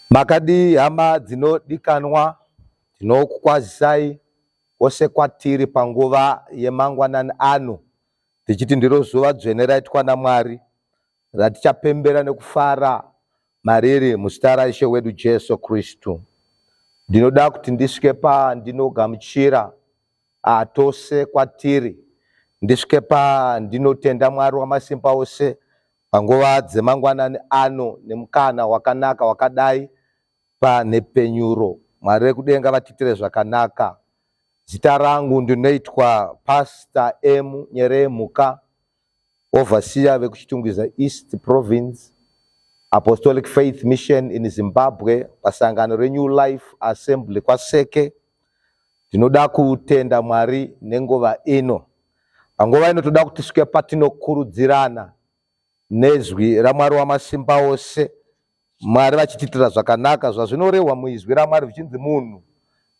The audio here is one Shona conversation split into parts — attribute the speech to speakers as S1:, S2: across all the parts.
S1: Makadii hama dzinodikanwa, tinokukwazisai kwose kwatiri panguva yemangwanani ano tichiti ndiro zuva dzvene raitwa naMwari ratichapembera nekufara mariri muzita raIshe wedu Jesu Kristu. Ndinoda kuti ndisvike pandinogamuchira tose kwatiri, ndisvike pandinotenda Mwari wamasimba ose panguva dzemangwanani ano nemukana wakanaka wakadai panhepenyuro. Mwari vekudenga vatiitire zvakanaka. Zita rangu ndinoitwa Pastor M Nyeremhuka, Overseer vekuChitungwiza East Province, Apostolic Faith Mission in Zimbabwe, pasangano reNew Life Assembly kwaSeke. Ndinoda kutenda Mwari nenguva ino. Panguva ino toda kuti tisvike patinokurudzirana nezwi raMwari wamasimba ose, Mwari vachitiitira zvakanaka zvazvinorehwa muizwi raMwari zvichinzi munhu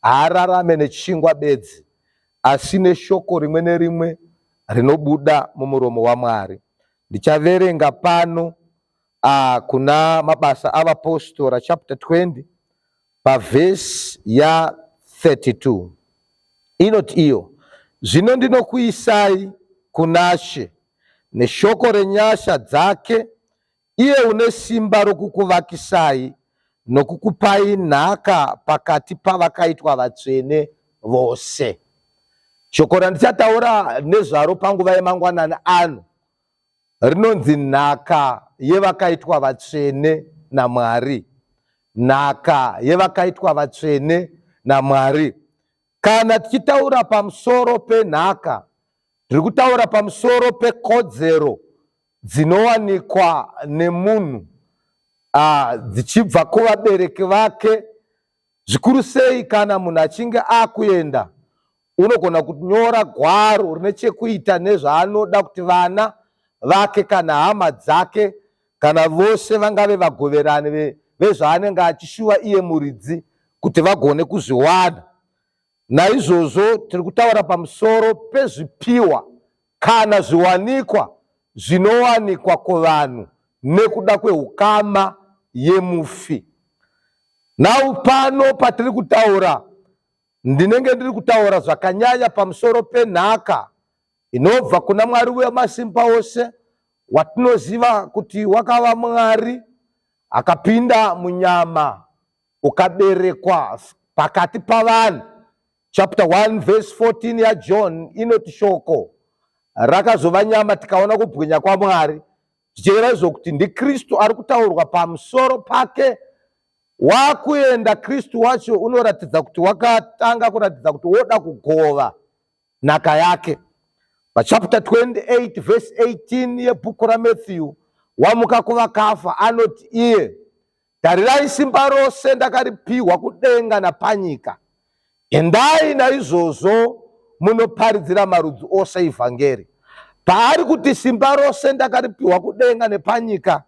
S1: haararame nechingwa bedzi asi neshoko rimwe nerimwe rinobuda mumuromo waMwari. Ndichaverenga pano kuna Mabasa aVapostora chapter 20 pavhesi ya 32 inoti iyo, Zvino ndinokuisai kunaShe neshoko renyasha dzake, iye une simba rokukuvakisai nokukupai nhaka pakati pavakaitwa vatsvene vose. Shoko randichataura nezvaro panguva yemangwanani ano rinonzi nhaka yevakaitwa vatsvene naMwari. Nhaka yevakaitwa vatsvene naMwari. Kana tichitaura pamusoro penhaka, tiri kutaura pamusoro pekodzero dzinowanikwa nemunhu dzichibva kuvabereki vake, zvikuru sei kana munhu achinge akuenda unogona kunyora gwaro rine chekuita nezvaanoda kuti vana vake kana hama dzake kana vose vangave vagoverani vezvaanenge achishuva iye muridzi kuti vagone kuzviwana. Naizvozvo tiri kutaura pamusoro pezvipiwa kana zviwanikwa zvinowanikwa kuvanhu nekuda kwehukama yemufi. Now pano patiri kutaura ndinenge ndiri kutaura zvakanyanya pamusoro penhaka inobva kuna Mwari wemasimba ose watinoziva kuti wakava Mwari akapinda munyama ukaberekwa pakati pavanhu. Chapter 1 verse 14 yaJohn inoti shoko rakazova nyama tikaona kubwinya kwaMwari, zvichireva izvo kuti ndiKristu ari kutaurwa pamusoro pake. Wakuenda Kristu wacho unoratidza kuti wakatanga kuratidza kuti woda kugova nhaka yake. Pachapter 28 verse 18 yebhuku raMatthew, wamuka kuvakafa anoti iye, tarirai simba rose ndakaripiwa kudenga napanyika, endai naizvozvo munoparidzira marudzi ose ivhangeri. Paari kuti simba rose ndakaripiwa kudenga nepanyika,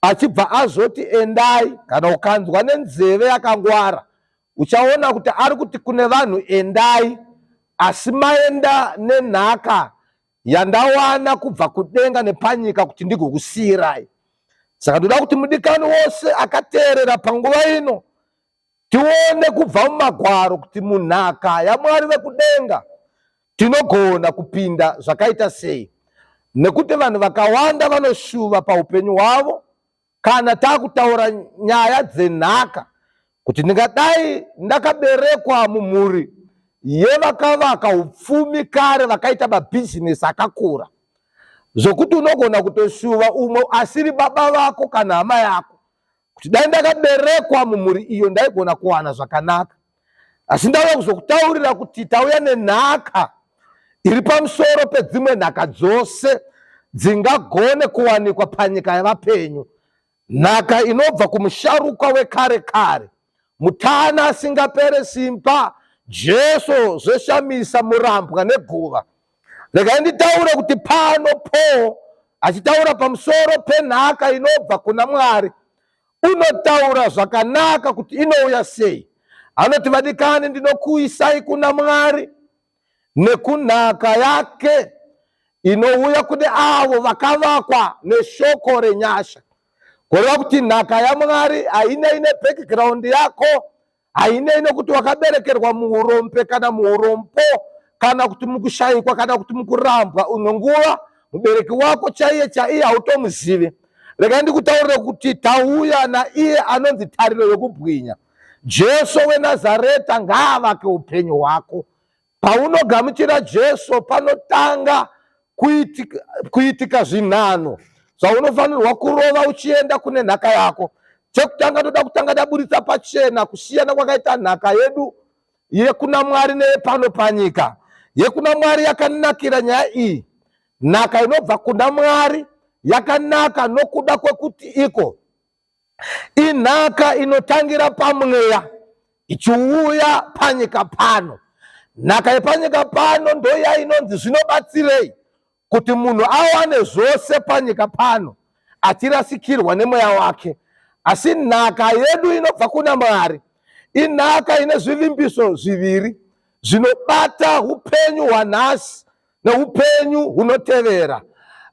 S1: achibva azoti endai. Kana ukanzwa nenzeve yakangwara uchaona kuti ari kuti kune vanhu endai, asi maenda nenhaka yandawana kubva kudenga nepanyika kuti ndigokusiyirai. Saka ndoda kuti mudikani wose akateerera panguva ino tione kubva mumagwaro kuti munhaka yaMwari vekudenga tinogona kupinda zvakaita sei, nekuti vanhu vakawanda vanoshuva paupenyu hwavo kana takutaura nyaya dzenhaka kuti ndingadai ndakaberekwa mumhuri yevakavaka upfumi kare vakaita mabhizinesi akakura, zvokuti unogona kutoshuva umwe asiri baba vako kana hama yako kuti dai ndakaberekwa mumhuri iyo ndaigona kuwana zvakanaka. Asi ndauya kuzokutaurira kuti tauya nenhaka iri pamusoro pedzimwe nhaka dzose dzingagone kuwanikwa panyika yavapenyu, nhaka inobva kumusharukwa wekare kare, mutana asingapere simba, Jesu zveshamisa murambwa neguva. Regai nditaure kuti pano Paul achitaura pamusoro penhaka inobva kuna Mwari, unotaura zvakanaka kuti inouya sei. Anoti, vadikani, ndinokuisai kuna Mwari nekunhaka yake inouya kune avo vakavakwa neshoko renyasha. Kureva kuti nhaka yaMwari hainei nebackground yako, hainei nekuti wakaberekerwa muurombe kana muurombo kana kuti mukushayikwa kana kuti mukurambwa. Imwe nguva mubereki wako chaiye chaiye hautomuzivi. Regai ndikutaurire kuti tauya naiye anonzi tariro yokubwinya. Jesu weNazareta ngaavake upenyu hwako. Paunogamuchira Jesu panotanga kuitika, kuitika zvinhano zvaunofanirwa kurova uchienda kune nhaka yako. Chekutanga ndoda kutanga ndaburitsa pachena kusiyana kwakaita nhaka yedu yekuna Mwari neyepano panyika. Yekuna Mwari yakanakira nyaya iyi. Nhaka inobva kuna Mwari yakanaka nokuda kwekuti iko Inhaka inotangira pamweya ichiuya panyika pano. Nhaka yepanyika pano ndoiya inonzi zvinobatsirei kuti munhu awane zvose panyika pano achirasikirwa nemweya wake. Asi nhaka yedu inobva kuna Mwari inhaka ine zvivimbiso zviviri zvinobata upenyu hwanhasi neupenyu hunotevera.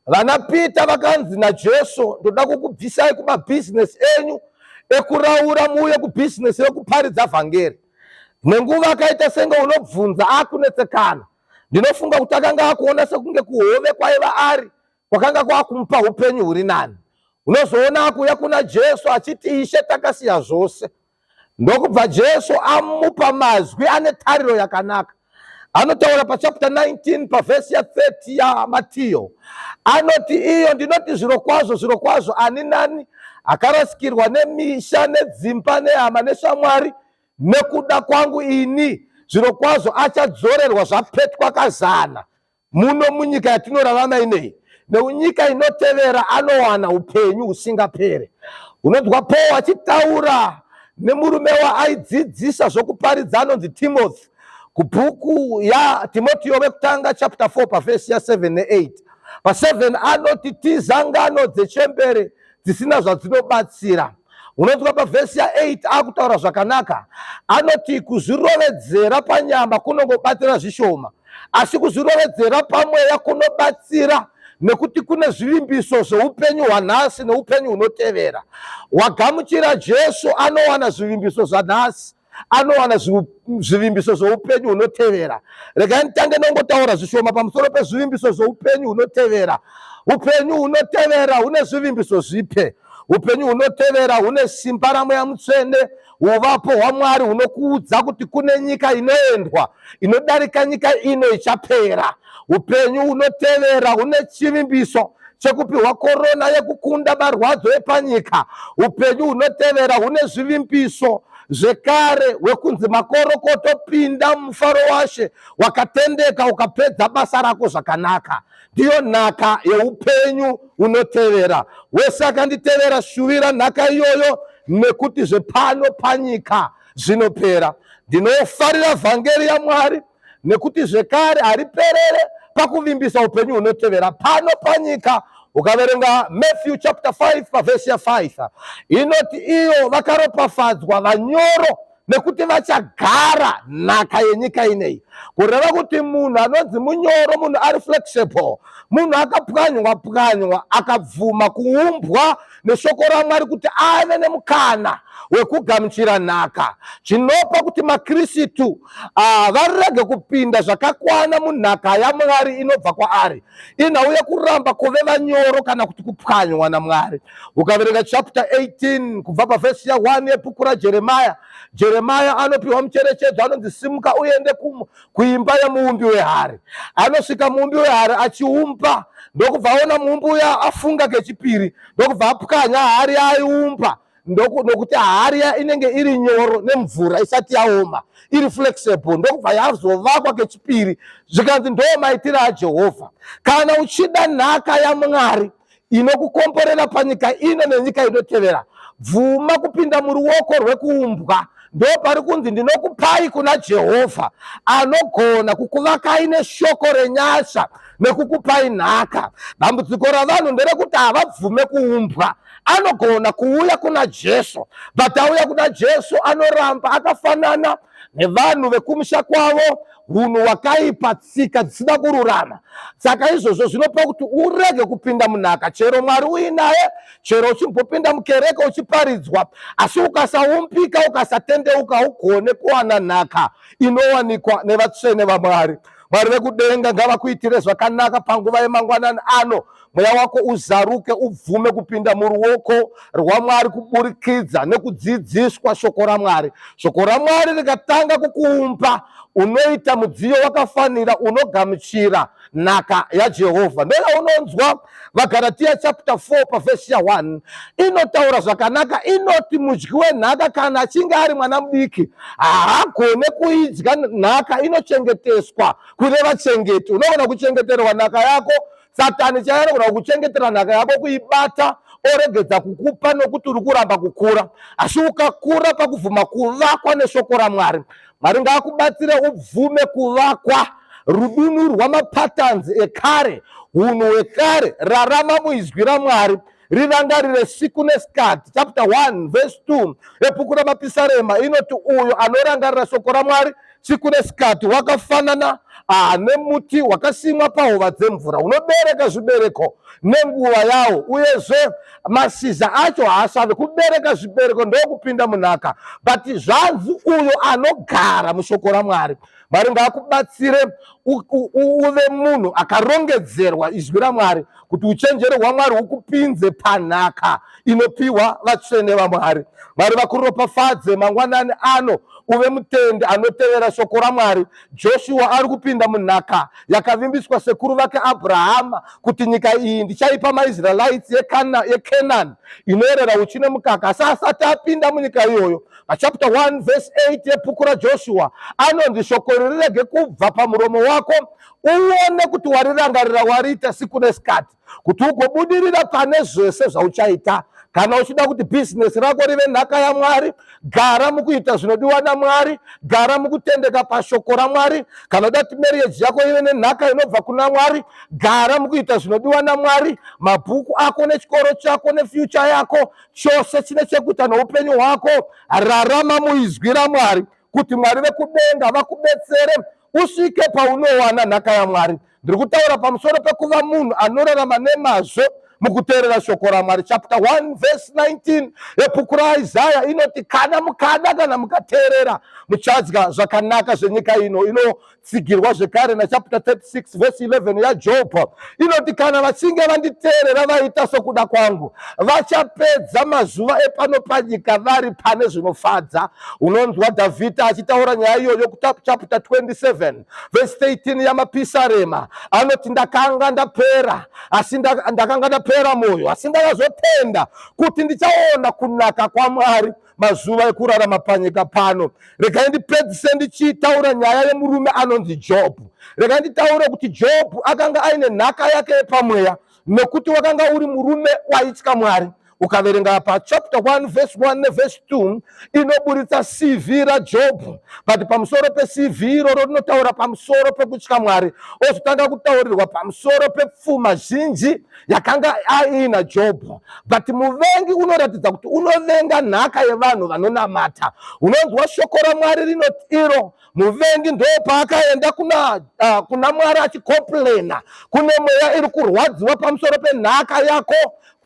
S1: Vana Peter vakanzi naJesu, ndoda kukubvisai kumabhizinesi enyu ekuraura muuye kubhizinesi yekuparidza vhangeri. Nenguva akaita senge unobvunza akunetsekana. Ndinofunga kuti akanga akuona sekunge kuhove kwaiva ari kwakanga kwakumupa upenyu huri nani. Unozoona akuuya kuna Jesu achiti, Ishe, takasiya zvose. Ndokubva Jesu amupa mazwi ane tariro yakanaka. Anotaura pachapter 19 pavhesi ya 30 yaMatiyo, anoti iyo, ndinoti zvirokwazvo zvirokwazvo, ani nani akarasikirwa nemisha nedzimba nehama neshamwari nekuda kwangu ini, zvirokwazvo achadzorerwa zvapetwa kazana Muno munyika yatinorarama ineyi neunyika inotevera anowana upenyu husingapere. Unonzwa Paul achitaura nemurume waaidzidzisa zvokuparidza anonzi Timothy kubhuku yaTimotiyo wekutanga chapter 4 pavhesi ya7 ne8. Pa7 anoti tiza ngano dzechembere dzisina zvadzinobatsira. Unonzwa pavhesi ya8 akutaura zvakanaka, anoti kuzvirovedzera panyama kunongobatsira zvishoma, asi kuzvirovedzera pamweya kunobatsira nekuti kune zvivimbiso zveupenyu hwanhasi neupenyu hunotevera. Wagamuchira Jesu anowana zvivimbiso zvanhasi, anowana zvivimbiso zveupenyu hunotevera. Regai nditange nongotaura zvishoma pamusoro pezvivimbiso zveupenyu hunotevera. Upenyu hunotevera hune zvivimbiso zvipe. Upenyu hunotevera hune simba raMweya Mutsvene, uvapo hwaMwari hunokuudza kuti kune nyika inoendwa inodarika nyika ino ichapera. Upenyu hunotevera hune chivimbiso chekupiwa korona yekukunda marwadzo epanyika. Upenyu hunotevera hune zvivimbiso zvekare hwekunzi makorokoto, pinda mumufaro waShe wakatendeka ukapedza basa rako zvakanaka. Ndiyo nhaka yeupenyu unotevera. Wese akanditevera, shuvira nhaka iyoyo, nekuti zvepano panyika zvinopera. Ndinofarira vhangeri yaMwari nekuti zvekare hariperere pakuvimbisa upenyu hunotevera pano panyika. Ukaverenga Matthew chapter 5 pavhesi ya 5 inoti iyo vakaropafadzwa vanyoro nekuti vachagara nhaka yenyika ineyi. Kureva kuti munhu anonzi munyoro munhu ari flexible, munhu akapwanywa pwanywa akabvuma kuumbwa neshoko raMwari kuti ave nemukana wekugamuchira nhaka. Chinopa kuti maKirisitu varege kupinda zvakakwana munhaka yaMwari inobva kwaari inhau yekuramba kuve vanyoro kana kuti kupwanywa naMwari. Ukaverenga chapter 18 kubva pavhesi ya1 yebhuku raJeremaya, Jeremaya anopiwa mucherechedzo, anonzi simuka uende kuimba yemuumbi wehari. Anosvika muumbi wehari achiumba, ndokubva aona muumbi uya afunga kechipiri, ndokubva apwanya hari yaaiumba, nokuti hari inenge iri nyoro nemvura isati yaoma, iri flexible, ndokubva yazovakwa kechipiri. Zvikanzi ndo maitiro aJehovha. Kana uchida nhaka yaMwari inokukomborera panyika ino nenyika inotevera, bvuma kupinda muruoko rwekuumbwa. Ndo pari kunzi ndinokupai kuna Jehovha anogona kukuvakai neshoko renyasha. nekukupai nhaka. Dambudziko ravanhu nderekuti havabvume kuumbwa. Anogona kuuya kuna Jesu, but auya kuna Jesu anoramba akafanana nevanhu vekumusha kwavo, hunhu hwakaipa, tsika dzisina kururama. Saka izvozvo zvinopa kuti urege kupinda munhaka, chero Mwari uinaye, chero uchimbopinda mukereke uchiparidzwa, asi ukasaumbika, ukasatendeuka, haugone kuwana nhaka inowanikwa nevatsvene vaMwari. Mwari vekudenga ngavakuitire zvakanaka panguva yemangwanani ano. Mweya wako uzaruke, ubvume kupinda muruoko rwaMwari kuburikidza nekudzidziswa shoko raMwari. Shoko raMwari rikatanga kukuumba, unoita mudziyo wakafanira unogamuchira nhaka yaJehovha. Ndoyaunonzwa VaGaratiya chapter 4 pavhesi ya 1 inotaura zvakanaka, inoti mudyi wenhaka kana achinge ari mwana mudiki haagone kuidya nhaka, inochengeteswa kune vachengeti. Unogona kuchengeterwa nhaka yako. Satani chaiye anogona kukuchengetera nhaka yako, kuibata oregedza kukupa nokuti uri kuramba kukura. Asi ukakura pakubvuma kuvakwa neshoko raMwari, Mwari ngaakubatsire ubvume kuvakwa rudunurwa mapatterns ekare, hunhu hwekare. Rarama muizwi raMwari, rirangarire siku nesikati. Chapter 1 verse 2 yebhuku raMapisarema inoti uyo anorangarira shoko raMwari siku nesikati wakafanana nemuti wakasimwa pahova dzemvura, unobereka zvibereko nenguva yawo, uyezve mashizha acho haasvavi. Kubereka zvibereko ndokupinda munhaka, but zvanzi uyo anogara mushoko raMwari. Mwari ngaakubatsire uve munhu akarongedzerwa izwi raMwari, kuti uchenjeri hwaMwari hukupinze panhaka inopiwa vatsvene vaMwari. Mwari vakuropafadze mangwanani ano, uve mutendi anotevera shoko raMwari. Joshua ari kupinda munhaka yakavimbiswa sekuru vake Abrahama kuti nyika iyi ndichaipa maIsraelites yeCanaan inoerera uchi nemukaka. Asi asati apinda munyika iyoyo, pachapter 1 verse 8 yebhuku raJoshua anonzi shoko iri rirege kubva pamuromo wako, uone kuti warirangarira, wariita siku nesikati, kuti ugobudirira pane zvese zvauchaita. Kana uchida kuti bhizinesi rako rive nhaka yaMwari, gara mukuita zvinodiwa naMwari, gara mukutendeka pashoko raMwari. Kana uda kuti marriage yako ive nenhaka inobva kuna Mwari, gara mukuita zvinodiwa naMwari. Mabhuku ako nechikoro chako nefuture yako, chose chine chekuita neupenyu hwako, rarama muizwi raMwari, kuti Mwari vekudenga vakubetsere usvike paunowana nhaka yaMwari. Ndiri kutaura pamusoro pekuva munhu anorarama nemazvo mukuteerera shoko raMwari. Chapter 1 verse 19 yebhuku raIsaya inoti kana mukada, kana mukateerera, muchadya zvakanaka zvenyika ino. Inotsigirwa zvekare nachapter 36 verse 11 yaJob, inoti kana vachinge vanditeerera vaita sokuda kwangu, vachapedza mazuva epano panyika vari pane zvinofadza. Unonzwa Dhavhidha achitaura nyaya iyoyo kuchapter 27 verse 13 yaMapisarema, anoti ndakanga ndapera, asi ndakanga ndapera mwoyo, asi ndakazotenda kuti ndichaona kunaka kwaMwari mazuva ekurarama panyika pano. Regai ndipedzise ndichitaura nyaya yemurume anonzi Jobhu. Regai nditaure kuti Jobhu akanga aine nhaka yake yepamweya, nokuti wakanga uri murume waitya Mwari. Ukaverenga pachapter 1 verse 1 neverse 2 inoburitsa CV raJobhu, but pamusoro peCV iroro rinotaura pamusoro pekutya Mwari, ozotanga kutaurirwa pamusoro pepfuma zhinji yakanga aina Jobhu. But muvengi unoratidza kuti unovenga nhaka yevanhu vanonamata. Unonzwa shoko raMwari rinoti iro muvengi ndo paakaenda kuna Mwari achicomplaina, kune mweya iri kurwadziwa pamusoro penhaka yako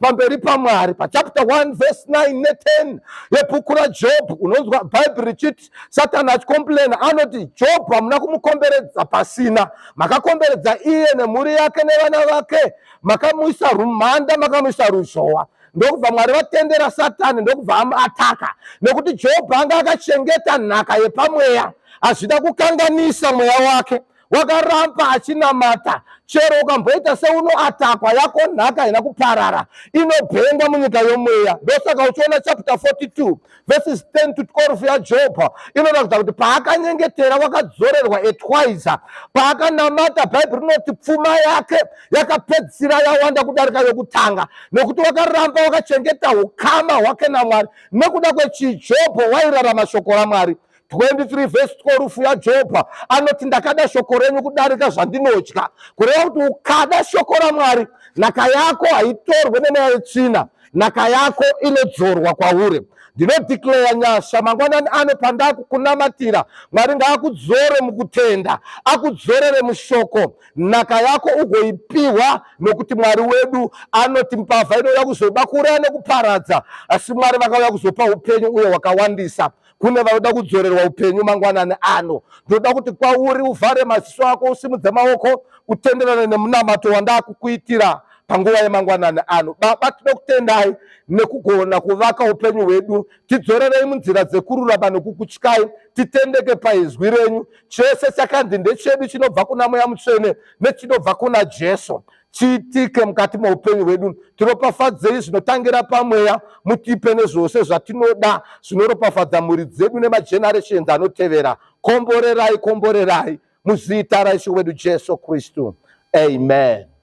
S1: pamberi paMwari. Pachapter 1 verse 9 ne10 yebhuku raJobhu unonzwa Bhaibheri richiti Satani achicomplaina, anoti Jobhu hamuna kumukomberedza pasina, makakomberedza iye nemhuri yake nevana vake, makamuisa rumhanda, makamuisa ruzhowa. Ndokubva Mwari vatendera Satani, ndokubva amuataka, nekuti Jobhu anga akachengeta nhaka yepamweya, hazvida kukanganisa mweya wake, wakaramba achinamata. Chero ukamboita seunoatakwa, yako nhaka haina kuparara, inobhengwa munyika yomweya. Ndosaka uchiona chapter 42 verses 10 to 12 yaJobho inoratidza kuti paakanyengetera wakadzorerwa etwice, paakanamata Bhaibheri rinoti pfuma yake yakapedzisira yawanda kudarika yokutanga, nekuti wakaramba wakachengeta ukama hwake naMwari. Nekuda kwechii? Jobho wairarama shoko raMwari. 23 vhesi 12 yaJobha anoti, ndakada shoko renyu kudarika zvandinodya. Kureva kuti ukada shoko raMwari, nhaka yako haitorwe nemweya yetsvina, nhaka yako inodzorwa kwauri. Ndinodeclare nyasha mangwanani ano pandakukunamatira. Mwari ngaakudzore mukutenda, akudzorere mushoko, nhaka yako ugoipiwa, nokuti Mwari wedu anoti mbavha inouya kuzoba, kuuraya nekuparadza, asi Mwari vakauya kuzopa upenyu uye hwakawandisa. Kune vanoda kudzorerwa upenyu mangwanani ano, ndinoda kuti kwauri uvhare maziso ako, usimudze maoko, utenderane nemunamato wandakukuitira panguva yemangwanani ano. Baba, tinokutendai nekugona kuvaka upenyu hwedu. Tidzorerei munzira dzekururama nekukutyai, titendeke paizwi renyu. Chese chakanzi ndechedu chinobva kuna Mweya Mutsvene nechinobva kuna Jesu chiitike mukati meupenyu hwedu. Tiropafadzei zvinotangira pamweya, mutipe nezvose zvatinoda zvinoropafadza mhuri dzedu nemagenerations anotevera. Komborerai, komborerai muzita raIshe wedu Jesu Kristu. Amen.